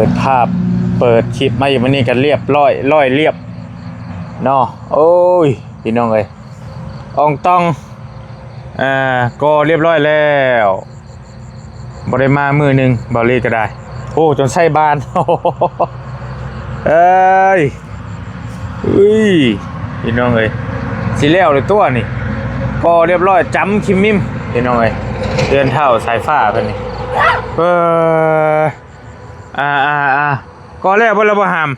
ເປີດພາບ ເປີດຄລິບມາອີກມື້ນີ້ກໍລຽບຮ້ອຍ ຮ້ອຍລຽບເນາະ. ໂອ້ຍ ພີ່ນ້ອງເອີຍ ອອງຕອງ ອ່າ ກໍລຽບຮ້ອຍແລ້ວ. ບໍ່ໄດ້ມາມື້ໜຶ່ງ ເບົາລີກໍໄດ້. ໂອ້ ຈົນໃສ່ບານ ເອີຍ ອຸ້ຍ ພີ່ນ້ອງເອີຍ ຊິແລ້ວແລ້ວຕົວະນີ້. ກໍລຽບຮ້ອຍ ຈຳຄິມມິມ ພີ່ນ້ອງເອີຍ ເຮືອນທ້າວສາຍຟ້າເພິ່ນນີ້. ເອີ ອ່າໆໆ ກໍແລ້ວເບິດແລ້ວບໍ່ຫາມ?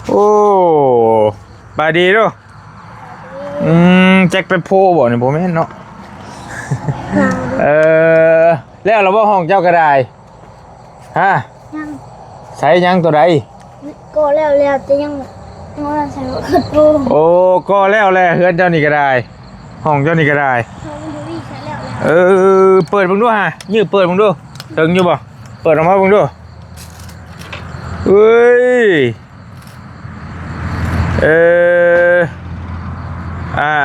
ໂອ້ ບາຍດີເດີ້. ອືມ ແຈັກແປັບໂພບໍ່ນີ້? ບໍ່ແມ່ນເນາະ. ເອີ ແລ້ວລະບໍ່ຫ້ອງເຈົ້າກໍໄດ້? ຮະ? ຍັງ. ໃສ່ຍັງຕົວໃດ? ກໍແລ້ວແລ້ວ ແຕ່ຍັງ ຍັງບໍ່ທັນໃສ່ໂຕ. ໂອ້ ກໍແລ້ວແຫຼະ ເຮືອນເຈົ້ານີ້ກໍໄດ້ ຫ້ອງເຈົ້ານີ້ກໍໄດ້. ຫ້ອງມັນບໍ່ມີໃສ່ແລ້ວແລ້ວ. ເອີ ເປີດເບິ່ງດູຫາ ຍືດເປີດເບິ່ງດູ ເຖິງຢູ່ບໍ່? ເປີດອອກມາເບິ່ງດູ. ເອີຍ ເອີ ອ່າໆ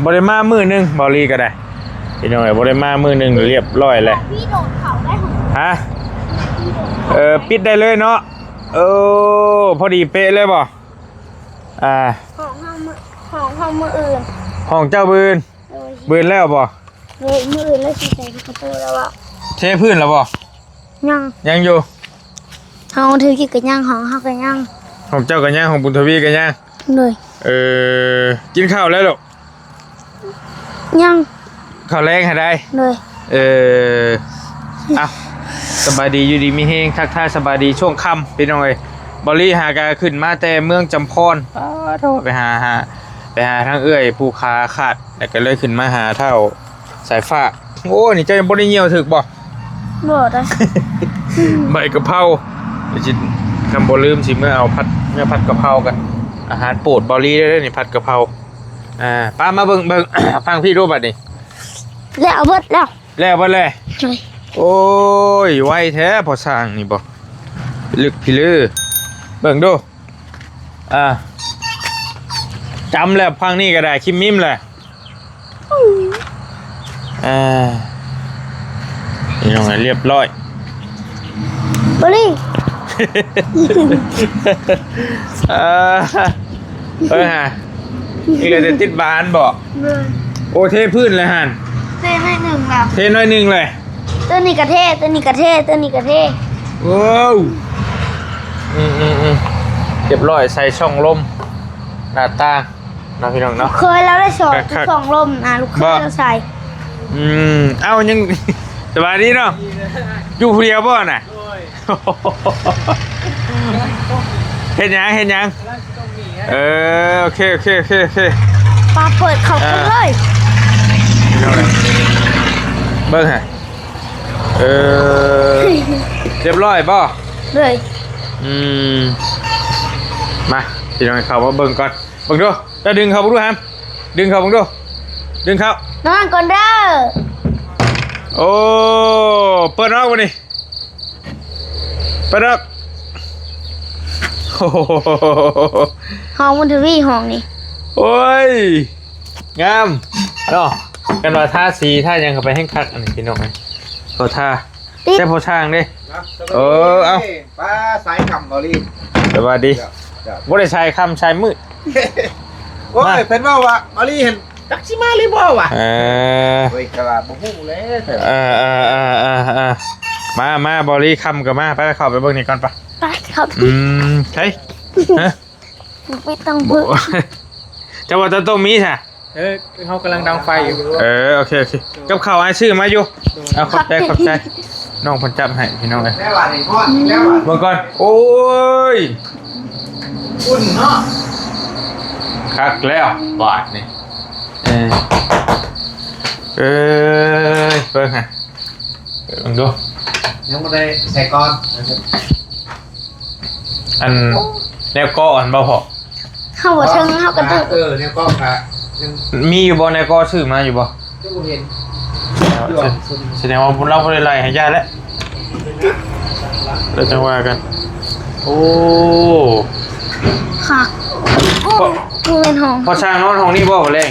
ໆ ບໍ່ໄດ້ມາມື້ໜຶ່ງ ເບົາລີກໍໄດ້ ພີ່ນ້ອງເອີຍ ບໍ່ໄດ້ມາມື້ໜຶ່ງ ລຽບຮ້ອຍແລ້ວ. ຮະ? ເອີ ປິດໄດ້ເລີຍເນາະ. ເອີ ພໍດີເປະເລີຍບໍ່? ອ່າ ຫ້ອງເຮົາມື້ ຫ້ອງເຮົາມື້ອື່ນ ຫ້ອງເຈົ້າມື້ອື່ນ. ໂດຍ ມື້ອື່ນແລ້ວບໍ່? ໂດຍ ມື້ອື່ນແລ້ວຊິໃສ່ກະໂປແລ້ວວ່າ ເທພື້ນແລ້ວບໍ່? ຍັງ ຍັງຢູ່. ຫ້ອງທະວີກໍຍັງ ຫ້ອງເຮົາກໍຍັງ ຫ້ອງເຈົ້າກໍຍັງ ຫ້ອງບຸນທະວີກໍຍັງ. ໂດຍ ເອີ ກິນເຂົ້າແລ້ວລູກ? ຍັງ ເຂົ້າແລງຫາໄດ້. ໂດຍ ເອີ ເອົ້າ ສະບາຍດີ ຢູ່ດີມີແຮງ ທັກທາຍສະບາຍດີຊ່ວງຄ່ຳ ພີ່ນ້ອງເອີຍ. ເບົາລີຫາກະຂຶ້ນມາແຕ່ເມືອງຈຳພອນ ປາໂທ ໄປຫາ ຫາ ໄປຫາທາງເອື້ອຍຜູ້ຂາຂາດ ແລ້ວກໍເລີຍຂຶ້ນມາຫາທ້າວສາຍຟ້າ. ໂອ້ ນີ້ເຈົ້າຍັງບໍ່ໄດ້ຍ່ຽວຖືກບໍ່? ບໍ່ໄດ້ ໃບກະເພົາ ຊິ ຄຳບໍ່ລືມຊິເມືອເອົາຜັດ ເມືອຜັດກະເພົາກັນ ອາຫານໂປດເບົາລີເດ້ນີ້ ຜັດກະເພົາ. ອ່າ ປ້າມາເບິ່ງ ເບິ່ງ ຟັງພີ່ດູບັດນີ້ ແລ້ວເບິດແລ້ວ ແລ້ວເບິດແລ້ວ. ໂດຍ ໂອ້ຍ ໄວແທ້ພໍ່ຊ່າງນີ້ບໍ່ ລຶກພິລື ເບິ່ງດູ. ອ່າ ຈຳແລ້ວ ຟັງນີ້ກໍໄດ້ ຄິມມິມແຫຼະ. ອ່າ ພີ່ນ້ອງ ລຽບຮ້ອຍ ບໍລິ ເອີ ເອີ ຫາ ນີ້ກໍຈະຕິດບານບໍ? ໂດຍ ໂອ້ ເທພື້ນແລ້ວຫັ້ນ ເທໜ້ອຍໜຶ່ງແລ້ວ ເທໜ້ອຍໜຶ່ງແລ້ວ. ຕົວນີ້ກະເທ ຕົວນີ້ກະເທ ຕົວນີ້ກະເທ. ໂອ້ ອືມໆໆ ລຽບຮ້ອຍ ໃສ່ຊ່ອງລົມ ໜ້າຕ່າງເນາະ ພີ່ນ້ອງເນາະ. ລູກເຂີຍລາວໄດ້ສອງ ຄັກໆ ສອງລົມນະ ລູກເຂີຍ ບໍ່ ລາວໃສ່. ອືມ ເອົ້າ ຍັງ ສະບາຍດີເນາະ ຢູ່ຜູ້ດຽວບໍ່ນະ? ເຮັດຫຍັງ ເຮັດຫຍັງ? ເອີ ໂອເຄ ໂອເຄ ໂອເຄ ໂອເຄ ປາເປີດເຂົ້າ ເອີ ເບິ່ງເລີຍ ເບິ່ງຫະ ເອີ ລຽບຮ້ອຍບໍ່? ເລີຍ ອືມ ມາ ພີ່ນ້ອງ ເຂົ້າມາເບິ່ງກ່ອນ ເບິ່ງດູ ເຈົ້າດຶງເຂົ້າເບິ່ງດູຫຳ ດຶງເຂົ້າເບິ່ງດູ ດຶງເຂົ້າ ນອນກ່ອນເດີ. ໂອ້ ເປີດອອກບັດນີ້ ໄປດອກ ໂອ້ໂຫ ຫ້ອງບຸນທະວີ ຫ້ອງນີ້ ໂອ້ຍ ງາມເນາະ. ກັນວ່າທາສີທາຫຍັງເຂົ້າໄປແຮ່ງຄັກ ອັນນີ້ພີ່ນ້ອງເອີຍ ເຂົາທາ ຕິດ ແຕ່ພໍຊ່າງເດ້. ເອີ ເອົ້າ ປ້າ ສາຍຄ່ຳບໍລີ ສະບາຍດີ. ບໍ່ໄດ້ສາຍຄ່ຳ ສາຍມືດ. ໂອ້ຍ ມາ ເພິ່ນເວົ້າວ່າ ອາລີຫັ້ນ ຈັກຊິມາຫຼືບໍ່ວະ? ເອີ ໂອ້ຍ ກະວ່າບໍ່ຮູ້ແຫຼະ. ເອີ ເອີ ເອີ ເອີ ເອີ ມາ ມາ ບໍລີ ຄ່ຳກໍມາ. ໄປ ເຂົ້າໄປເບິ່ງນີ້ກ່ອນປະ. ໄປ ເຂົ້າ ອືມ ໃສ? ຮະ? ບໍ່ຕ້ອງເບິ່ງ. ເຈົ້າວ່າຕ້ອງມີຊະ. ເອີ ເຮົາກຳລັງດັງໄຟຢູ່. ເອີ ໂອເຄ ໂອເຄ ກັບເຂົ້າອ້າຍຊື້ມາຢູ່. ເອົາ ຂອບໃຈ ຂອບໃຈ. ນ້ອງເພິ່ນຈັບໃຫ້ພີ່ນ້ອງເອີຍ. ແລ້ວວ່ານີ້ຮອດແລ້ວວ່າ ເບິ່ງກ່ອນ. ໂອ້ຍ ອຸ່ນເນາະ ຄັກແລ້ວບາດນີ້. ເອີ ເອີຍ ເບິ່ງຫະ ເບິ່ງດູ ຍັງບໍ່ໄດ້ໃສ່ກ່ອນ. ອັນແນວເກາະອັນບໍ່ພໍ ເຮົາບໍ່ເທິງ ເຮົາກໍຕ້ອງ ເອີ ແນວເກາະກະຍັງ ມີຢູ່ບໍ່? ແນວເກາະຊື້ມາຢູ່ບໍ່? ຍັງບໍ່ເຫັນ. ສະແດງວ່າລາວບໍ່ໄດ້ໄລ່ໃຫ້ ຢ້ານແຫຼະ ແລ້ວຈັ່ງວ່າກັນ. ໂອ້ ຄັກ. ໂອ້ ພໍ່ ຄືເປັນຫ້ອງ ພໍ່ຊ່າງນອນຫ້ອງນີ້ບໍ່? ບໍ່ແລງ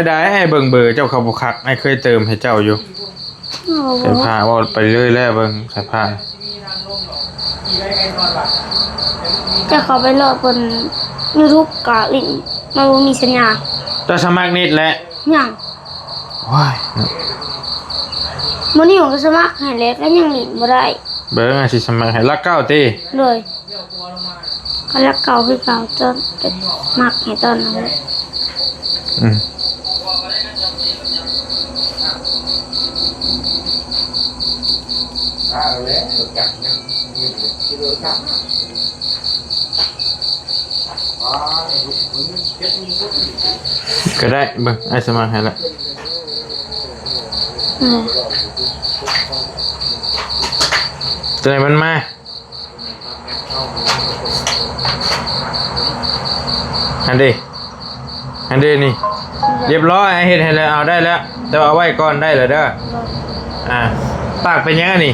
ດ້ໆ ອ້າຍເບິ່ງເບີເຈົ້າເຂົ້າບໍ່ຄັກ ອ້າຍເຄີຍເຕີມໃຫ້ເຈົ້າຢູ່. ໂອ້ ສາຍຟ້າເວົ້າໄປເລີຍແລ້ວ ເບິ່ງສາຍຟ້າ. ເຈົ້າເຂົ້າໄປໂລດ ເພິ່ນ YouTube ກະຫຼິ້ນ ມັນບໍ່ມີສັນຍານ. ເຈົ້າສະໝັກເນັດແລ້ວ? ຍັງ. ໂອ້ຍ ມື້ນີ້ມັນກໍສະໝັກໃຫ້ແລ້ວ ກໍຍັງຫຼິ້ນບໍ່ໄດ້. ເບິ່ງ ອ້າຍຊິສະໝັກໃຫ້. ຫຼັກເກົ້າຕິ? ໂດຍ. ກໍລັກເກົ່າຄືເກົ່າ ຕອນ ມັກໃຫ້ຕອນນັ້ນແຫຼະ. ອືມ ກໍໄດ້ ເບິ່ງ ອ້າຍສະໝັກໃຫ້ລະ. ອືມ ຕົວໃດມັນມາ? ອັນເດ ອັນເດນີ້ ຮຽບຮ້ອຍ ອ້າຍເຮັດໃຫ້ແລ້ວ ເອົາໄດ້ແລ້ວ ແຕ່ວ່າເອົາໄວ້ກ່ອນໄດ້ແລ້ວເດີ. ອ່າ ປາກເປັນຫຍັງອັນນີ້?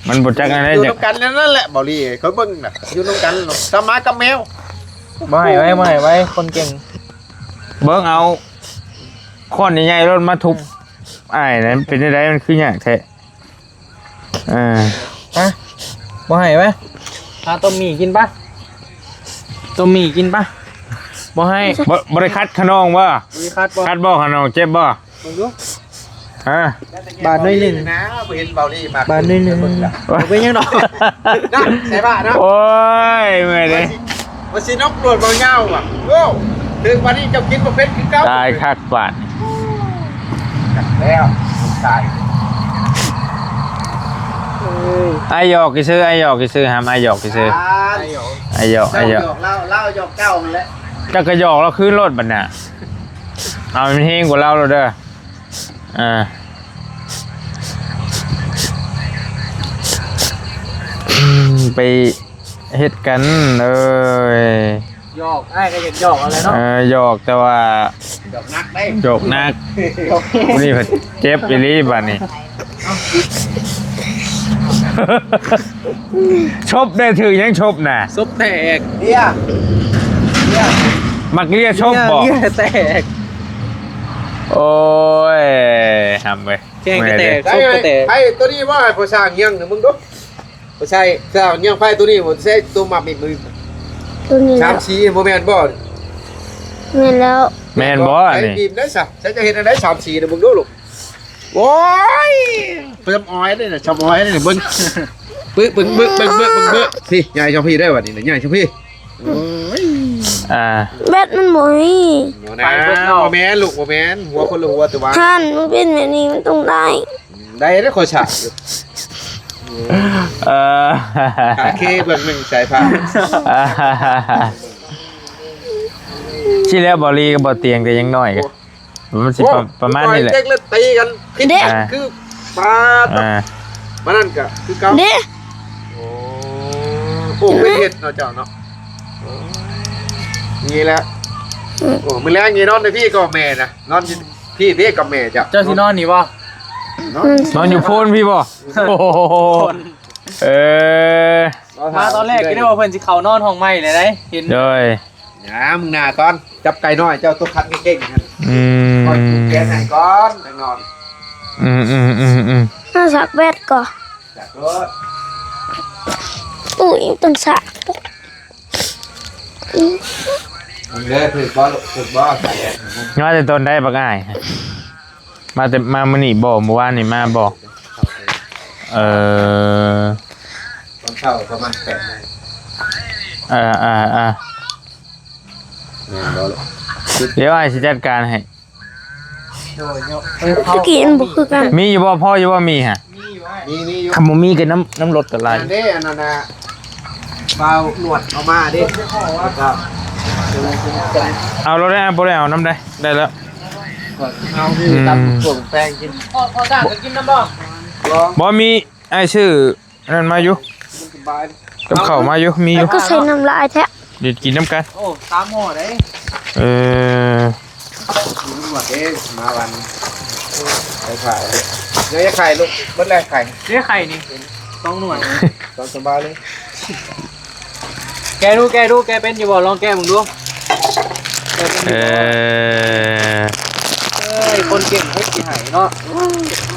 ມັນບໍ່ຈັກອັນໃດ ຢູ່ ຈັກ ນຳກັນນັ້ນແຫຼະ ເບົາຫຼີ ຂ້ອຍເບິ່ງນະ ຢູ່ນຳກັນເນາະ ສາມາກັບແມວ. ບໍ່ໃຫ້ໄວ້ ບໍ່ໃຫ້ໄວ້ ຄົນເກັ່ງ. ເບິ່ງເອົາຄ້ອນໃຫຍ່ໆໂລດມາທຸບອ້າຍນັ້ນ ເປັນຈັ່ງໃດ ມັນຄືຍາກແທ້? ເອີ ຮະ ບໍ່ໃຫ້ໄວ້ ຫາຕົ້ມໝີ່ກິນປະ ຕົ້ມໝີ່ກິນປະ. ບໍ່ໃຫ້ ບໍ່ ບໍ່ໄດ້ຂັດຂະນອງບໍ່? ບໍ່ໄດ້ຂັດບໍ່? ຂັດບໍ່ຂະນອງ ເຈັບບໍ່? ເບິ່ງດູ ຮະ ບາດໜ້ອຍໜຶ່ງນະ ບໍ່ເຫັນເບົາຫຼີມາ ບາດໜ້ອຍໜຶ່ງ ເບິ່ງລະ ບໍ່ເປັນຫຍັງດອກ ນະ ໃສ່ບາດເນາະ. ໂອ້ຍ ເມື່ອຍເດ້ ວ່າຊິ ວ່າຊິນົບຫຼວດເບົາຍາວວ່ະ. ໂອ້ ເຖິງບາດນີ້ເຈົ້າກິນບໍ່ເປັນຄືເກົ່າ ຕາຍຄັກບາດ. ຈັກແລ້ວ ຕາຍ. ເອີຍ ອ້າຍຫຍອກຊື່ໆ ອ້າຍຫຍອກຊື່ໆ ຫາມ ອ້າຍຫຍອກຊື່ໆ ອ້າຍຫຍອກ ອ້າຍຫຍອກ ເຈົ້າຫຍອກລາວ ລາວຫຍອກເຈົ້າຫັ້ນແຫຼະ. ເຈົ້າກໍຫຍອກລາວຄືນໂລດບັດນະ ເອົາໃຫ້ມັນເຮງກວ່າລາວໂລດເດີ. ອ່າ ໄປເຮັດກັນເອີຍ. ຫຍອກ ອ້າຍກໍຢາກຫຍອກເອົາແຫຼະເນາະ. ເອີ ຫຍອກ ແຕ່ວ່າຫຍອກໜັກເດ້ ຫຍອກໜັກ ຜູ້ນີ້ເພິ່ນເຈັບອີ່ຫຼີບາດນີ້. ຊົບໄດ້ຖືກຫຍັງຊົບນະ? ສົບແຕກ ເລຍ ເລຍ ມັກເລຍຊົບບໍ່? ເລຍແຕກ. ໂອ້ຍ ຫຳເວີຍ ແຂ້ງກໍແຕກ ສົບກໍແຕກ. ໃຫ້ ໃຫ້ໂຕນີ້ບໍ່ ໃຫ້ພໍ່ຊ່າງຍ່າງນະ ມຶງດູ. ບໍ່ໃຊ່ ຊ່າງຍ່າງໄຟໂຕນີ້ບໍ່ໃຊ່ ໂຕໝາກມິດ ໂຕນີ້ແຫຼະ ສາມສີບໍ່ແມ່ນບໍ່? ແມ່ນແລ້ວ. ແມ່ນບໍ່ອັນນີ້? ໃຫ້ບີບໄດ້ຊະ ໃຊ້ຈະເຮັດແນວໃດ ສາມສີນະ ມຶງດູລູກ. ໂອ້ຍ ເພິ່ນອອຍເດ້ນະ ຊຳອອຍເດ້ນະ ເບິ່ງ ປຶກ ປຶກ ປຶກ ປຶກ ປຶກ ປຶກ ພີ້ ໃຫຍ່ຊຳພີ້ໄດ້ບັດນີ້ນະ ໃຫຍ່ຊຳພີ້. ໂອ້ຍ ອ່າ ແບັດມັນບໍ່ມີ ບໍ່ນະ ບໍ່ແມ່ນລູກ ບໍ່ແມ່ນ ຫົວຄົນລະຫົວ ແຕ່ວ່າຫັ້ນ ມັນເປັນແບບນີ້ ມັນຕ້ອງໄດ້ ໄດ້ເດ້ ຂ້ອຍສາກຢູ່. ເອີ ຄາເຄເບິ່ງໜຶ່ງສາຍຟ້າ ຊິແລ້ວ ເບົາຫຼີກັບເບົາຕຽງແຕ່ຍັງນ້ອຍ ໂອ້ ມັນຊິ ໂອ້ ປະ ປະມານນີ້ແຫຼະ ເດັກເລີຍຕີກັນ ເດ້ ອ່າ ຄືປາ ອ່າ ມານັ້ນກະຄືເກົ່າ ເດ້. ໂອ້ ໂອ້ ເປັນເຫັດເນາະເຈົ້າເນາະ. ໂອ້ ນີ້ແຫຼະ ອືມ ໂອ້ ມື້ແລງນີ້ນອນໃນພີ້ກໍແມ່ນະ ນອນຢູ່ພີ້ເດ້ກັບແມ່ເຈົ້າ. ເຈົ້າຊິນອນນີ້ບໍ່? ນອນ ນອນຢູ່ໂພນພີ້ບໍ່? ໂອ້ໂຫ ເອີ ມາຕອນແລກກໍໄດ້ວ່າເພິ່ນຊິເຂົ້ານອນຫ້ອງໃໝ່ແລ້ວໃດ໋ ເຫັນ ໂດຍ ຫຍັງ ມຶງໜ້າກ່ອນ ຈັບໄກ່ນ້ອຍເຈົ້າຕົກຄັນເກັ່ງໆຫັ້ນ. ອືມ ຂ້ອຍປູກແກນໃຫ້ກ່ອນ ຈັ່ງນອນ. ອືມໆໆໆ ມາສັກແບດກ່ອນ ສັກໂລດ. ອຸ້ຍ ຕ້ອງສັກ ເດີ ຖືກບໍ່ລູກ ຖືກບໍ່? ມາແຕ່ຕອນໃດບັກອ້າຍ? ມາແຕ່ ມາມື້ນີ້ບໍ່? ມື້ວານນີ້ມາບໍ່? ເອີ ຕອນເຊົ້າປະມານແປດໂມງ. ເອີໆໆ ແມ່ນບໍ່ລູກ? ດຽວອ້າຍຊິຈັດການໃຫ້. ໂດຍ ເອີ ເຂົາ ຕະກີ້ມັນບໍ່ຄືກັນ. ມີຢູ່ບໍ່? ພໍຢູ່ບໍ່? ມີຫະ? ມີຢູ່ ມີຢູ່. ຄັນບໍ່ມີກໍນຳ ນຳລົດກໍໄດ້. ອັນເດ້ ອັນນັ້ນນະ ບ່າວໜວດເອົາມາເດ້ ແລ້ວກໍ ເອົາໂລດເດ້ ບໍ່ໄດ້ເອົານຳໃດ. ໄດ້ແລ້ວ ເອົາ ອືມ ຕຳຖົ່ວແປງກິນ. ພໍ ພໍຈ້າງກໍກິນນຳບໍ່? ບໍ່ ບໍ່ມີ ອ້າຍຊື້ ອັນນັ້ນມາຢູ່ ສະບາຍ ກັບເຂົ້າມາຢູ່ ມີຢູ່. ກໍໃສ່ນ້ຳຫຼາຍແທ້ ເດ ກິນນຳກັນ. ໂອ້ ສາມຫໍ່ເດ້. ເອີ ຕຳຫຼວດເດ້ ມາວັນ ໄປຂາຍເດ້. ເດ ໄຂ່ລູກ ເບິດແລ້ວໄຂ່ ເດ ໄຂ່ນີ້ ສອງໜ່ວຍ ສອງສະບາຍເລີຍ. ແກະດູ ແກະດູ ແກະເປັນຢູ່ບໍ່? ລອງແກະເບິ່ງດູ ແກະເປັນຢູ່ບໍ່? ເອີ ເອີຍ ຄົນເກັ່ງເພິ່ນຊິໃຫ້ເນາະ.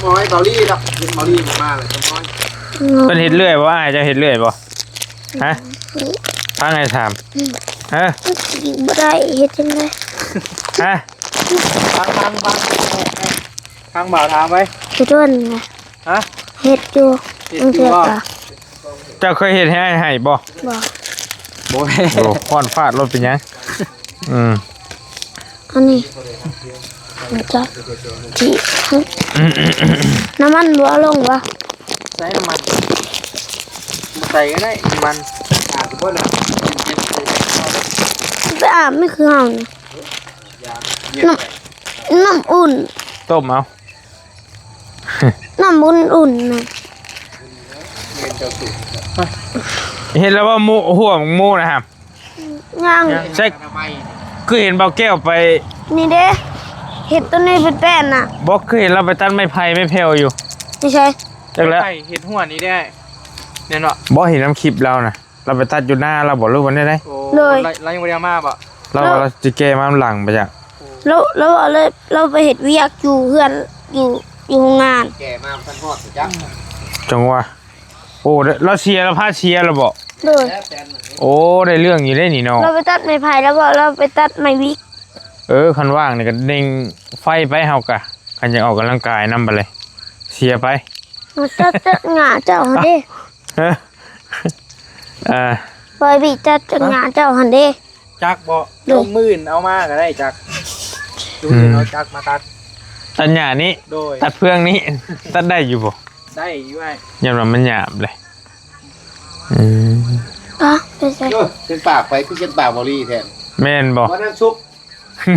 ໂອ້ຍ ເບົາຫຼີດອກ ເຫັນເບົາຫຼີມາແລ້ວ ສະມອຍ. ເພິ່ນເຮັດເລື້ອຍບໍ່? ອ້າຍເຈົ້າເຮັດເລື້ອຍບໍ່? ຮະ? ຟັງອ້າຍຖາມ. ຮະ? ມັນຊິບໍ່ໄດ້ ເຮັດຈັ່ງໃດ? ຮະ? ຟັງ ຟັງ ຟັງ ຟັງບ່າວຖາມໄວ້ ເຮັດຢູ່ຫັ້ນນະ. ຮະ? ເຮັດຢູ່ ເຮັດຢູ່ບໍ່? ເຈົ້າເຄີຍເຮັດໃຫ້ອ້າຍໄຫ້ບໍ່? ບໍ່ ບໍ່. ໂອ້ ຮ້ອນຟາດລົດເປັນຫຍັງ? ອືມ ອັນນີ້ ມັນຈະ ທີ່ ນ້ຳມັນບໍ່ເອົາລົງວະ? ໃສ່ນ້ຳມັນ ໃສ່ກໍໄດ້ນ້ຳມັນ. ອາບຢູ່ບໍ່ນະ? ໄປອາບ ນີ້ຄືເຮົານີ້ ນ້ຳ ນ້ຳອຸ່ນ ຕົ້ມເອົາ. ນ້ຳອຸ່ນໆນະ. ເຮັດແລ້ວວ່າໝູ ຫົວໝູນະຫະ? ຍັງ ໃຊ່ ຄືເຫັນບ່າວແກ້ວໄປ ນີ້ເດ້ ເຮັດໂຕນີ້ເປັນແປ້ນນະ. ບໍ່ ຄືເຫັນລາວໄປຕັດໄມ້ໄຜ່ໄມ້ແຜ່ວຢູ່. ຢູ່ໃສ? ຈັກແລ້ວ ໄຜ່ເຮັດຫົວນີ້ໄດ້. ແມ່ນບໍ່? ບໍ່ເຫັນນຳຄລິບລາວນະ ລາວໄປຕັດຢູ່ນາລາວບໍ່ ຫຼືວ່າແນວໃດ? ໂອ້ ໂດຍ ລາວ ລາວຍັງບໍ່ໄດ້ເອົາມາບໍ່? ລາວວ່າລາວຊິແກ່ມານຫຼັງໄປຈັກ. ໂອ້ ລາວ ລາວວ່າລາວ ລາວໄປເຮັດວຽກຢູ່ເຮືອນ ຢູ່ ຢູ່ໂຮງງານ ແກ່ມາບໍ່ທັນຮອດໄປຈັກ. ອືມ ຈັ່ງວ່າ ໂອ້ ລາວເສຍ ລາວພາເສຍແລ້ວບໍ່? ໂດຍ ໂອ້ ໄດ້ເລື່ອງຢູ່ເດ້ນີ້ເນາະ ລາວໄປຕັດໄມ້ໄຜ່ແລ້ວບໍ່ ລາວໄປຕັດໄມ້ວິກ. ເອີ ຄັນວ່າງນີ້ກໍເລັ່ງໄຟໄປ ເຮົາກະ ຄັນຢາກອອກກຳລັງກາຍນຳ ບັດນີ້ເສຍໄປ. ມາຕັດ ຕັດຫຍ້າເຈົ້າຫັ້ນເດ້. ຮະ? ເອີ ບອຍບີ ຕັດ ຕັດຫຍ້າເຈົ້າຫັ້ນເດ້. ຈັກບໍ່? ໂດຍ ລົງມື້ອື່ນເອົາມາກໍໄດ້ຈັກ. ອືມ ມື້ອື່ນເອົາຈັກມາຕັດ. ຕັດຫຍ້ານີ້? ໂດຍ ຕັດເຟືອງນີ້ ຕັດໄດ້ຢູ່ບໍ່? ໄດ້ຢູ່ອ້າຍ. ຢ້ານວ່າມັນຫຍາບເລີຍ. ອືມ ປະ ໄປໃສ? ໂອ້ຍ ເຊັ່ນປາກໄປ ຄືເຊັ່ນປາກບໍ່ລີແທ້. ແມ່ນບໍ່? ວ່ານາງສຸກ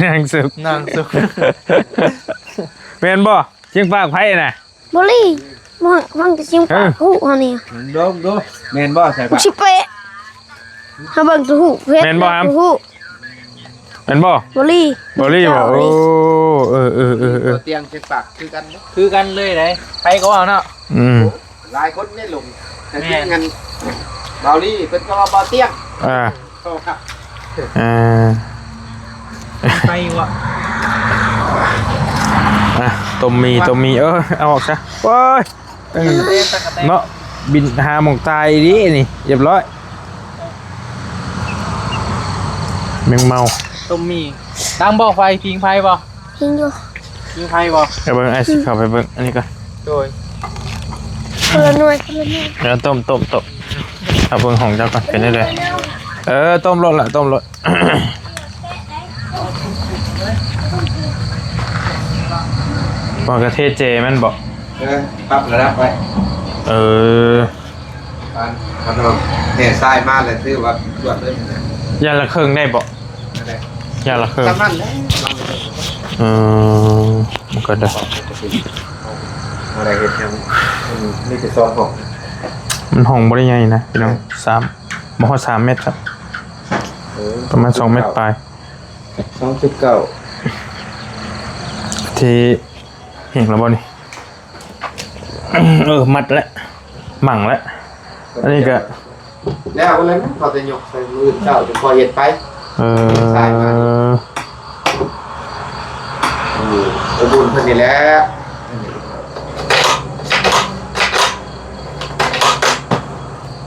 ນາງສຸກ ນາງສຸກ ແມ່ນບໍ່? ເຊັ່ນປາກໃຜນະ? ບໍ່ລີ ຟັງ ຟັງແຕ່ສຽງປາກ ເອີ ຮູ້ເຮົານີ້. ລອງດູ ແມ່ນບໍ່? ໃສ່ປາກ ຊິເປະ ເຮົາເບິ່ງແຕ່ຮູບເຮັດ ແມ່ນບໍ່? ແມ່ນບໍ່? ບໍ່ລີ ບໍ່ລີບໍ່? ໂອ້ ເອີ ເອີ ເອີ ເອີ ຕຽງເຮັດປາກຄືກັນ ຄືກັນເລີຍເດ້ ໃຜກໍເວົ້າເນາະ. ອືມ ຫຼາຍຄົນໃນຫຼົງ ແຕ່ ແມ່ນ ຈິງຫັ້ນ ເບົາລີເພິ່ນກໍວ່າເບົາຕຽງ. ອ່າ ເຂົາ ອ່າ ໄປວະ ອ່ະ ຕົ້ມໝີ່ ຕົ້ມໝີ່ ເອີ ເອົາອອກຊະ. ໂອ້ຍ ເອີ ເນາະ ບິນຫາໝ່ອງຕາຍອີ່ຫຼີນີ້ ຮຽບຮ້ອຍ ແມງເມົາ. ຕົ້ມໝີ່ ຕັ້ງບໍ່ໄຟ ຜິງໄຟບໍ່? ພິງຢູ່ ພິງໄຟບໍ່? ໄປເບິ່ງ ອ້າຍຊິເຂົ້າໄປເບິ່ງອັນນີ້ກ່ອນ. ໂດຍ ຄົນລະໜ່ວຍ ຄົນລະໜ່ວຍ. ເອີ ຕົ້ມ ຕົ້ມ ຕົ້ມ ເອົາເບິ່ງຫ້ອງເຈົ້າກ່ອນ ເປັນຈັ່ງໃດ? ເອີ ຕົ້ມໂລດລະ ຕົ້ມໂລດ. ວ່າກະເທເຈມັນບໍ່? ເອີ ປັບລະດັບໄວ້. ເອີ ປານ ປານເຮົາແຫ່ຊາຍມາແລ້ວ ຖືວ່າສວດເລີຍນະ. ຢ່າງລະເຄິ່ງໄດ້ບໍ່? ໄດ້ ຢ່າງລະເຄິ່ງ ສ່ຳນັ້ນແຫຼະ. ເອີ ມັນກໍໄດ້ ບໍ່ໄດ້ເຮັດຫຍັງ ມັນມີແຕ່ສອງຫ້ອງ. ມັນຫ້ອງບໍ່ໄດ້ໃຫຍ່ນະພີ່ນ້ອງ ສາມ ບໍ່ຮອດສາມແມັດຄັບ. ເອີ ປະມານສອງແມັດປາຍ ສອງຈຸດເກົ້າ. ທີ່ ເຫັນແລ້ວບໍ່ນີ້? ເອີ ມັດແລ້ວ ໝັ້ງແລ້ວ. ອັນນີ້ກະ ແລ້ວພຸ້ນແຫຼະ ພໍແຕ່ຍົກໃສ່ມື້ເຊົ້າ ຈຶ່ງພໍເຮັດໄປ. ເອີ ສາຍມາ ອືມ ອຸດໜູນເພິ່ນນີ້ແຫຼະ.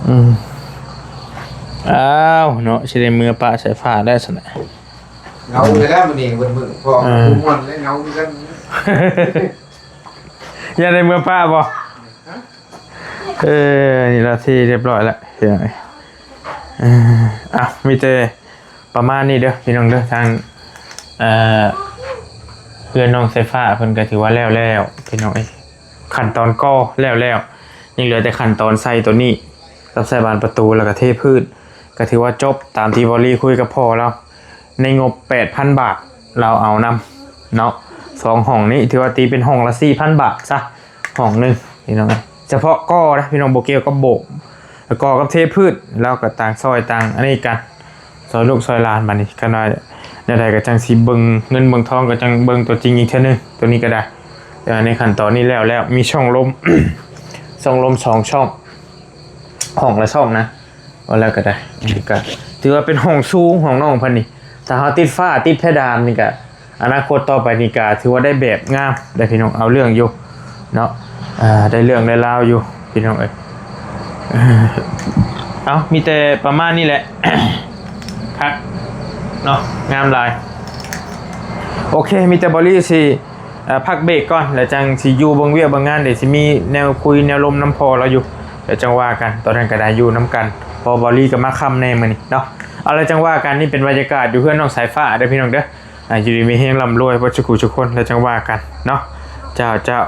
ອືມ ອ້າວເນາະ ຊິໄດ້ເມືອປະສາຍຟ້າແລ້ວຊັ້ນນະ. ເຫງົາຢູ່ແລ້ວມື້ນີ້ ເບິ່ງໆ ພໍ ເອີ ມ່ວນເດ້ ເຫງົາຄືກັນ. ຢ່າໄດ້ເມືອປະບໍ່? ຮະ? ເອີ ນີ້ລະທີ່ຮຽບຮ້ອຍລະພີ່ນ້ອງເອີຍ. ເອີ ເອົ້າ ມີແຕ່ປະມານນີ້ເດີພີ່ນ້ອງເດີ ທາງ ເອີ ເຮືອນນ້ອງສາຍຟ້າເພິ່ນກໍຖືວ່າແລ້ວແລ້ວພີ່ນ້ອງເອີຍ. ຂັ້ນຕອນກໍ່ແລ້ວແລ້ວ ຍັງເຫຼືອແຕ່ຂັ້ນຕອນໃສ່ໂຕນີ້ ກັບໃສ່ບານປະຕູ ແລ້ວກໍເທພື້ນ ກໍຖືວ່າຈົບຕາມທີ່ເບົາລີຄຸຍກັບພໍ່ລາວ ໃນງົບແປດພັນບາດ ລາວເອົານຳເນາະ. ສອງຫ້ອງນີ້ຖືວ່າຕີເປັນຫ້ອງລະສີ່ພັນບາດຊະ ຫ້ອງໜຶ່ງພີ່ນ້ອງເອີຍ. ສະເພາະກໍ່ນະພີ່ນ້ອງ ບໍ່ກ່ຽວກັບໂບກ ກໍ່ກັບເທພື້ນ ລາວກໍຕ່າງຊ່ອຍຕ່າງອັນນີ້ກັນ ຊ່ອຍລູກຊ່ອຍຫຼານ. ບາດນີ້ຄັນວ່າແນວໃດກໍຈັ່ງຊິເບິ່ງເງິນເບິ່ງທອງ ກໍຈັ່ງເບິ່ງຕົວຈິງອີກເທື່ອໜຶ່ງ ຕົວນີ້ກໍໄດ້. ແຕ່ວ່າໃນຂັ້ນຕອນນີ້ແລ້ວແລ້ວ ມີຊ່ອງລົມ ຊ່ອງລົມສອງຊ່ອງ ຫ້ອງລະຊ່ອງນະ ວ່າແລ້ວກໍໄດ້. ອັນນີ້ກໍຖືວ່າເປັນຫ້ອງສູງຂອງນ້ອງເພິ່ນນີ້ ຖ້າເຮົາຕິດຝາຕິດເພດານນີ້ກໍ ອະນາຄົດຕໍ່ໄປນີ້ກະຖືວ່າໄດ້ແບບງາມໄດ໋ພີ່ນ້ອງ ເອົາເລື່ອງຢູ່ເນາະ ອ່າ ໄດ້ເລື່ອງໄດ້ລາວຢູ່ພີ່ນ້ອງເອີຍ. ເອົ້າ ມີແຕ່ປະມານນີ້ແຫຼະ ຄັກເນາະ ງາມຫຼາຍ. ໂອເຄ ມີແຕ່ເບົາລີຊິ ເອີ ພັກເບຣກກ່ອນ ແລ້ວຈັ່ງຊິຢູ່ເບິ່ງວຽກເບິ່ງງານ ດຽວຊິມີແນວຄຸຍແນວລົມນຳພໍ່ລາວຢູ່ ແລ້ວຈັ່ງວ່າກັນ. ຕອນນັ້ນກໍໄດ້ຢູ່ນຳກັນ ເພາະເບົາລີກໍມາຄ່ຳແດ່ມື້ນີ້ເນາະ. ເອົາ ແລ້ວຈັ່ງວ່າກັນ. ນີ້ເປັນບັນຍາກາດຢູ່ເຮືອນນ້ອງສາຍຟ້າເດີພີ່ນ້ອງເດີ. ອ່າ ຢູ່ດີມີແຮງ ລ່ຳລວຍເບິດສູ່ຜູ້ສູ່ຄົນ ແລ້ວຈັ່ງວ່າກັນເນາະ. ເຈົ້າ ເຈົ້າ.